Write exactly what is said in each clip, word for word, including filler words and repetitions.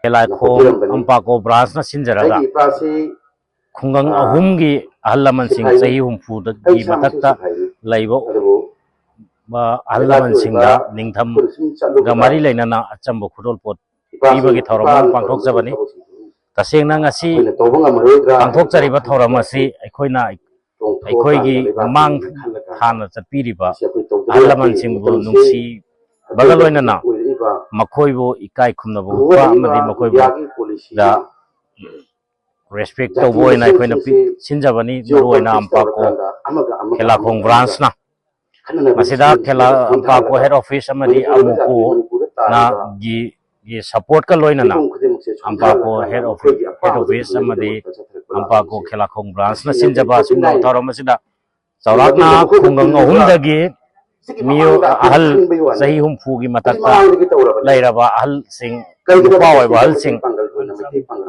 ꯈꯦꯂꯥꯈꯣꯡ ꯑꯝꯄꯥꯀꯣ ꯕ꯭ꯔꯥꯟꯁꯅ ꯁꯤꯟꯖꯔꯒ ꯈꯨꯡꯒꯪ ꯑꯍꯨꯝꯒꯤ ꯑꯍꯜ ꯂꯃꯟꯁꯤꯡ ꯆꯍꯤ ꯍꯨꯝꯐꯨꯒꯤ ꯃꯊꯛꯇ ꯂꯩꯕ ꯑꯍꯜ ꯂꯃꯟꯁꯤꯡꯗ ꯅꯤꯡꯊꯝꯒ ꯃꯔꯤ ꯂꯩꯅꯅ ꯑꯆꯝꯕ ꯈꯨꯗꯣꯜꯄꯣꯠ ꯄꯤꯕꯒꯤ ꯊꯧꯔꯝ ꯑꯃ ꯄꯥꯡꯊꯣꯛꯆꯕꯅꯤ꯫ ꯇꯁꯦꯡꯅ ꯉꯁꯤ ꯄꯥꯡꯊꯣꯛꯆꯔꯤꯕ ꯊꯧꯔꯝ ꯑꯁꯤ ꯑꯩꯈꯣꯏꯅ ꯑꯩꯈꯣꯏꯒꯤ ꯃꯃꯥꯡ ꯍꯥꯟꯅ ꯆꯠꯄꯤꯔꯤꯕ ꯑꯍꯜ ꯂꯃꯟꯁꯤꯡꯕꯨ ꯅꯨꯡꯁꯤꯕꯒ ꯂꯣꯏꯅꯅ ꯃꯈꯣꯏꯕꯨ ꯏꯀꯥꯏ ꯈꯨꯝꯅꯕ ꯎꯠꯄ ꯑꯃꯗꯤ ꯃꯈꯣꯏꯕꯨ ꯗ ꯔꯦꯁꯄꯦꯛ ꯇꯧꯕ ꯑꯣꯏꯅ ꯑꯩꯈꯣꯏꯅ ꯄꯤ-, ꯁꯤꯟꯖꯕꯅꯤ꯫ ꯃꯔꯨꯑꯣꯏꯅ ꯑꯝꯄꯥꯀꯣ ꯈꯦꯂꯥꯈꯣꯡ ꯕ꯭ꯔꯥꯟꯁꯅ ꯃꯁꯤꯗ ꯈꯦꯂꯥ-, ꯑꯝꯄꯥꯀꯣ ꯍꯦꯗ ꯑꯣꯐꯤꯁ ꯑꯃꯗꯤ ꯑꯃꯨꯀꯣꯅ ꯒꯤ, ꯒꯤ ꯁꯄꯣꯔꯠꯀ ꯂꯣꯏꯅꯅ ꯑꯝꯄꯥꯀꯣ ꯍꯦꯗ ꯑꯣꯐꯤꯁ, ꯍꯦꯗ ꯑꯣꯐꯤꯁ ꯑꯃꯗꯤ ꯑꯝꯄꯥꯀꯣ ꯈꯦꯂꯥꯈꯣꯡ ꯕ꯭ꯔꯥꯟꯁꯅ ꯁꯤꯟꯖꯕ ꯑꯁꯤꯒꯨꯝꯂꯕ ꯊꯧꯔꯝ ꯑꯁꯤꯗ ꯆꯥꯎꯔꯥꯛꯅ ꯈꯨꯡꯒꯪ ꯑꯍꯨꯝꯗꯒꯤ ꯃꯤꯑꯣꯏ ꯑꯍꯜ ꯆꯍꯤ ꯍꯨꯝꯐꯨꯒꯤ ꯃꯊꯛꯇ ꯂꯩꯔꯕ ꯑꯍꯜꯁꯤꯡ, ꯅꯨꯄꯥ ꯑꯣꯏꯕ ꯑꯍꯜꯁꯤꯡ,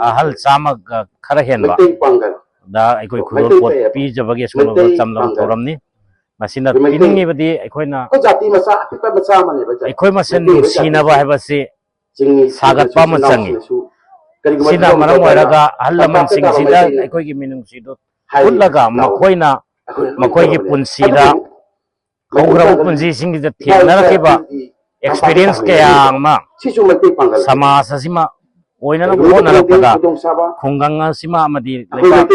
ꯑꯍꯜ ꯆꯥꯝꯃꯒ ꯈꯔ ꯍꯦꯟꯕ ꯗ ꯑꯩꯈꯣꯏ ꯈꯨꯗꯣꯜꯄꯣꯠ ꯄꯤꯖꯕꯒꯤ ꯑꯁꯨꯝꯂꯕ ꯆꯝꯂꯕ ꯊꯧꯔꯝꯅꯤ꯫ ꯃꯁꯤꯅ ꯄꯤꯅꯤꯡꯉꯤꯕꯗꯤ ꯑꯩꯈꯣꯏꯅ ꯑꯩꯈꯣꯏ ꯃꯁꯦꯟ ꯅꯨꯡꯁꯤꯅꯕ ꯍꯥꯏꯕꯁꯤ ꯁꯥꯒꯠꯄ ꯑꯃ ꯆꯪꯉꯤ꯫ ꯁꯤꯅ ꯃꯔꯝ ꯑꯣꯏꯔꯒ ꯑꯍꯜ ꯂꯃꯟꯁꯤꯡꯁꯤꯗ ꯑꯩꯈꯣꯏꯒꯤ ꯃꯤꯅꯨꯡꯁꯤꯗꯨ ꯎꯠꯂꯒ ꯃꯈꯣꯏꯅ ꯃꯈꯣꯏꯒꯤ ꯄꯨꯟꯁꯤꯗ ꯍꯧꯈ꯭ꯔꯕ ꯄꯨꯟꯁꯤꯁꯤꯡꯁꯤꯗ ꯊꯦꯡꯅꯔꯛꯈꯤꯕ ꯑꯦꯛꯁꯄꯤꯔꯤꯌꯦꯟꯁ ꯀꯌꯥ ꯑꯃ ꯁꯃꯥꯖ ꯑꯁꯤꯃ ꯑꯣꯏꯅꯅꯕ ꯍꯣꯠꯅꯔꯛꯄꯗ ꯈꯨꯡꯒꯪ ꯑꯁꯤꯃ ꯑꯃꯗꯤ ꯂꯩꯕꯥꯛ,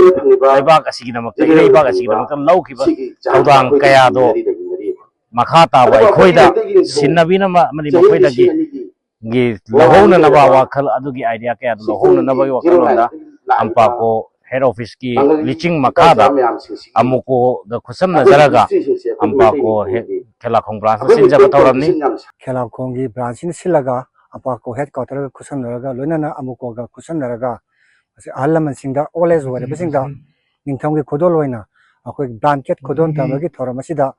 ꯂꯩꯕꯥꯛ ꯑꯁꯤꯒꯤꯗꯃꯛꯇ, ꯏꯔꯩꯕꯥꯛ ꯑꯁꯤꯒꯤꯗꯃꯛꯇ ꯂꯧꯈꯤꯕ ꯊꯧꯗꯥꯡ ꯀꯌꯥꯗꯣ ꯃꯈꯥ ꯇꯥꯕ ꯑꯩꯈꯣꯏꯗ ꯁꯤꯟꯅꯕꯤꯅꯕ ꯑꯃꯗꯤ ꯃꯈꯣꯏꯗꯒꯤ ꯒꯤ ꯂꯧꯍꯧꯅꯅꯕ ꯋꯥꯈꯜ, ꯑꯗꯨꯒꯤ ꯑꯥꯏꯗꯤꯌꯥ ꯀꯌꯥꯗꯨ ꯂꯧꯍꯧꯅꯅꯕꯒꯤ ꯋꯥꯈꯜꯂꯣꯟꯗ ꯑꯝꯄꯥꯀꯣ ꯍꯦꯗ ꯑꯣꯐꯤꯁꯀꯤ ꯂꯤꯆꯤꯡ ꯃꯈꯥꯗ ꯑꯃꯨꯀꯣꯒ ꯈꯨꯠꯁꯝꯅꯖꯔꯒ ꯑꯝꯄꯥꯀꯣ ꯍꯦ-, ꯈꯦꯂꯥꯈꯣꯡ ꯕ꯭ꯔꯥꯟꯁꯅ ꯁꯤꯟꯖꯕ ꯊꯧꯔꯝꯅꯤ꯫ ꯈꯦꯂꯥꯈꯣꯡꯒꯤ ꯕ꯭ꯔꯥꯟꯁꯁꯤꯅ ꯁꯤꯜꯂꯒ ꯑꯝꯄꯥꯀꯣ ꯍꯦꯗ ꯀ꯭ꯋꯥꯇꯔꯒ ꯈꯨꯠꯁꯝꯅꯔꯒ, ꯂꯣꯏꯅꯅ ꯑꯃꯨꯀꯣꯒ ꯈꯨꯠꯁꯝꯅꯔꯒ, ꯃꯁꯤ ꯑꯍꯜ ꯂꯃꯟꯁꯤꯡꯗ, ꯑꯣꯜ ꯑꯦꯖ ꯑꯣꯏꯔꯕꯁꯤꯡꯗ ꯅꯤꯡꯊꯝꯒꯤ ꯈꯨꯗꯣꯜ ꯑꯣꯏꯅ ꯑꯩꯈꯣꯏ ꯕ꯭ꯂꯥꯟꯀꯦꯠ ꯈꯨꯗꯣꯜ ꯇꯝꯕꯒꯤ ꯊꯧꯔꯝ ꯑꯁꯤꯗ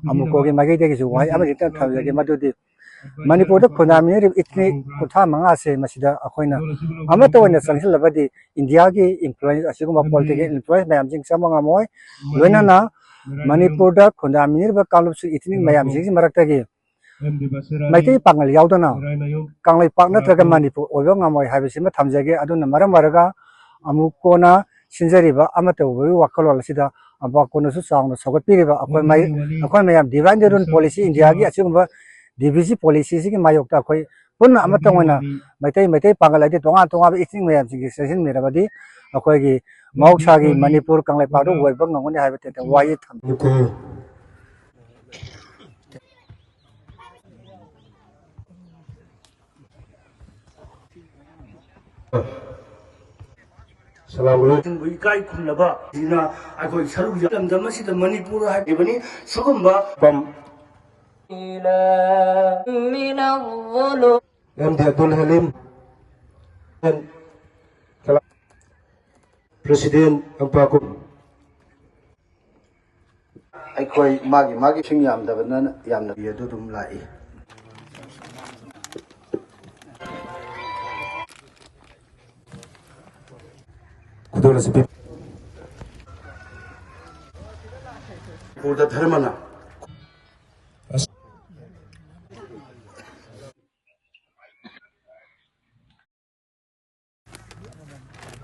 ꯑꯃꯨꯀꯣꯒꯤ ꯃꯥꯏꯀꯩꯗꯒꯤꯁꯨ ꯋꯥꯍꯩ ꯑꯃꯅꯤꯇꯪ ꯊꯝꯖꯒꯦ, ꯃꯗꯨꯗꯤ ꯃꯅꯤꯄꯨꯔꯗ ꯈꯨꯟꯗꯥꯃꯤꯟꯅꯔꯤꯕ ꯏꯊꯅꯤꯛ ꯀꯨꯟꯊ꯭ꯔꯥ ꯃꯉꯥꯁꯦ ꯃꯁꯤꯗ ꯑꯩꯈꯣꯏꯅ ꯑꯃꯠꯇ ꯑꯣꯏꯅ ꯆꯪꯁꯤꯜꯂꯕꯗꯤ ꯏꯟꯗꯤꯌꯥꯒꯤ ꯏꯟꯐ꯭ꯂꯨꯌꯦꯟꯁ, ꯑꯁꯤꯒꯨꯝꯕ ꯄꯣꯂꯤꯇꯤꯀꯦꯜ ꯏꯟꯐ꯭ꯂꯨꯌꯦꯟꯁ ꯃꯌꯥꯝꯁꯤꯡ ꯆꯪꯕ ꯉꯝꯃꯣꯏ꯫ ꯂꯣꯏꯅꯅ ꯃꯅꯤꯄꯨꯔꯗ ꯈꯨꯟꯗꯥꯃꯤꯟꯅꯔꯤꯕ ꯀꯥꯡꯂꯨꯞꯁꯨ ꯏꯊꯅꯤꯛ ꯃꯌꯥꯝꯁꯤꯡꯁꯤ ꯃꯔꯛꯇꯒꯤ ꯃꯩꯇꯩ ꯄꯥꯉꯜ ꯌꯥꯎꯗꯅ ꯀꯪꯂꯩꯄꯥꯛ ꯅꯠꯇ꯭ꯔꯒ ꯃꯅꯤꯄꯨꯔ ꯑꯣꯏꯕ ꯉꯝꯃꯣꯏ ꯍꯥꯏꯕꯁꯤꯃ ꯊꯝꯖꯒꯦ꯫ ꯑꯗꯨꯅ ꯃꯔꯝ ꯑꯣꯏꯔꯒ ꯑꯃꯨꯛ ꯀꯣꯟꯅ ꯁꯤꯟꯖꯔꯤꯕ ꯑꯃꯠꯇ ꯑꯣꯏꯕꯒꯤ ꯋꯥꯈꯜꯂꯣꯟ ꯑꯁꯤꯗ ꯑꯃꯨꯛ ꯀꯣꯟꯅꯁꯨ ꯆꯥꯎꯅ ꯁꯧꯒꯠꯄꯤꯔꯤꯕ ꯑꯩꯈꯣꯏ ꯃꯩ-, ꯑꯩꯈꯣꯏ ꯃꯌꯥꯝ divine rule policy, ꯏꯟꯗꯤꯌꯥꯒꯤ ꯑꯁꯤꯒꯨꯝꯕ D V C policyꯁꯤꯒꯤ ꯃꯥꯌꯣꯛꯇ ꯑꯩꯈꯣꯏ ꯄꯨꯟꯅ ꯑꯃꯠꯇ ꯑꯣꯏꯅ ꯃꯩꯇꯩ, ꯃꯩꯇꯩ ꯄꯥꯡꯒꯜ ꯍꯥꯏꯗꯤ ꯇꯣꯉꯥꯟ ꯇꯣꯉꯥꯟꯕ ꯏꯊꯅꯤꯛ ꯃꯌꯥꯝꯁꯤꯡꯒꯤ ꯆꯦꯟꯁꯤꯟꯃꯤꯟꯅꯔꯕꯗꯤ ꯑꯩꯈꯣꯏꯒꯤ ꯃꯍꯧꯁꯥꯒꯤ ꯃꯅꯤꯄꯨꯔ ꯀꯪꯂꯩꯄꯥꯛꯇ ꯑꯣꯏꯕ ꯉꯝꯒꯅꯤ ꯍꯥꯏꯕ ꯇꯦꯟꯇꯛ ꯋꯥꯍꯩ ꯊꯝꯖꯒꯦ꯫ ꯁꯂꯥꯝ ꯑꯂꯩꯀꯨꯝ꯫ ꯏꯀꯥꯏ ꯈꯨꯝꯅꯕ ꯁꯤꯅ ꯑꯩꯈꯣꯏ ꯁꯔꯨꯛ ꯌꯥ-, ꯂꯝꯗꯝ ꯑꯁꯤꯗ ꯃꯅꯤꯄꯨꯔ ꯍꯥꯏꯔꯤꯕꯅꯤ꯫ ꯁꯤꯒꯨꯝꯕ pump M D Abdul Halim, President ꯑꯝꯄꯥꯀꯨꯝ꯫ ꯑꯩꯈꯣꯏ ꯃꯥꯒꯤ ꯃꯥꯒꯤ ꯁꯤꯡ ꯌꯥꯝꯗꯕꯅ ꯌꯥꯝꯅ ꯄꯤ ꯑꯗꯨ ꯑꯗꯨꯝ ꯂꯥꯛꯏ꯫ ꯈꯨꯗꯣꯜ ꯑꯁꯤ ꯄꯤ-, ꯃꯅꯤꯄꯨꯔꯗ ꯙꯔꯃꯅ